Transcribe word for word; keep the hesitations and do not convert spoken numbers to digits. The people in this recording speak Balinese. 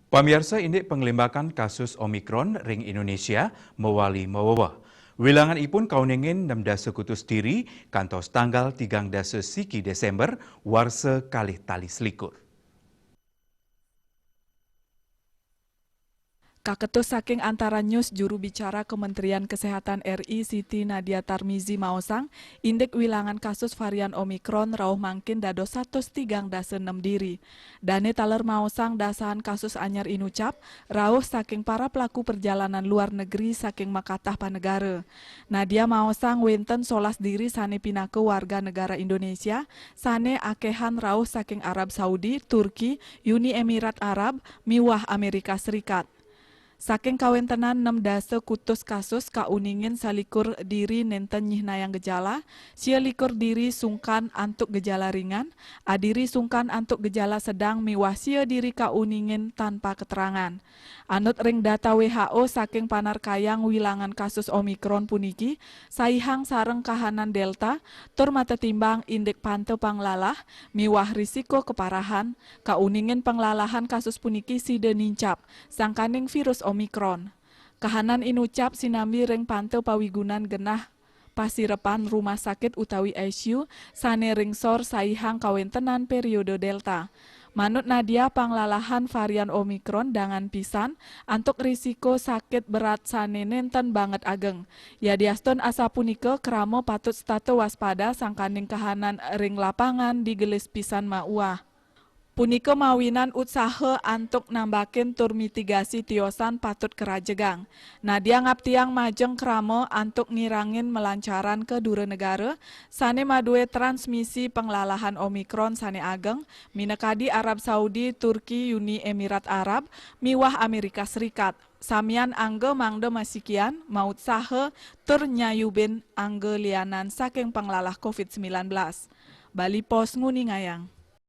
Pamiarsa, indik panglimbakan kasus Omicron ring Indonesia mawali maweweh. Wilanganipun kauningin nem dasa kutus diri kantos tanggal tigang dasa siki Desember warsa kalih tali selikur. Kaketus saking Antara News, juru bicara Kementerian Kesehatan R I Siti Nadia Tarmizi maosang, indik wilangan kasus varian Omicron rauh mangkin dados satus tigang dasa nem diri. Dane taler maosang dasahan kasus anyar inucap rauh saking para pelaku perjalanan luar negeri saking makatah panegara. Nadia maosang wenten solas diri sane pinaka warga negara Indonesia sane akehan rauh saking Arab Saudi, Turki, Uni Emirat Arab, miwah Amerika Serikat. Saking kawentenan nem dasa kutus kasus kauningin salikur diri nenten nyihnayang gejala, sia likur diri sungkan antuk gejala ringan, adiri sungkan antuk gejala sedang miwah sia diri kauningin tanpa keterangan. Anut ring data W H O, saking panarkayang wilangan kasus Omicron puniki, saihang sareng kahanan Delta, tur matetimbang indik panta panglalah miwah risiko keparahan, kauningin panglalahan kasus puniki sida nincap sangkaning virus Omicron. Kahanan inucap sinambi ring panta pawigunan genah pasirepan rumah sakit utawi I C U sane ring sor saihang kawentenan periode Delta. Manut Nadia, panglalahan varian Omicron dangan pisan antuk risiko sakit berat sane nenten banget ageng. Yadiastun asapunika, krama patut setata waspada sangkaning kahanan ring lapangan digelis pisan mauah. Punika mawinan utsaha antuk nambakin tur mitigasi tiosan patut karajegang. Nadia ngaptiang majeng krama antuk ngirangin malancaran ka dura negara sane madue transmisi panglalahan Omicron sane ageng, minakadi Arab Saudi, Turki, Uni Emirat Arab, miwah Amerika Serikat. Samian angga mangda masikian mautsaha tur nyayubin angga lianan saking panglalah covid sembilan belas. Bali Post nguningayang.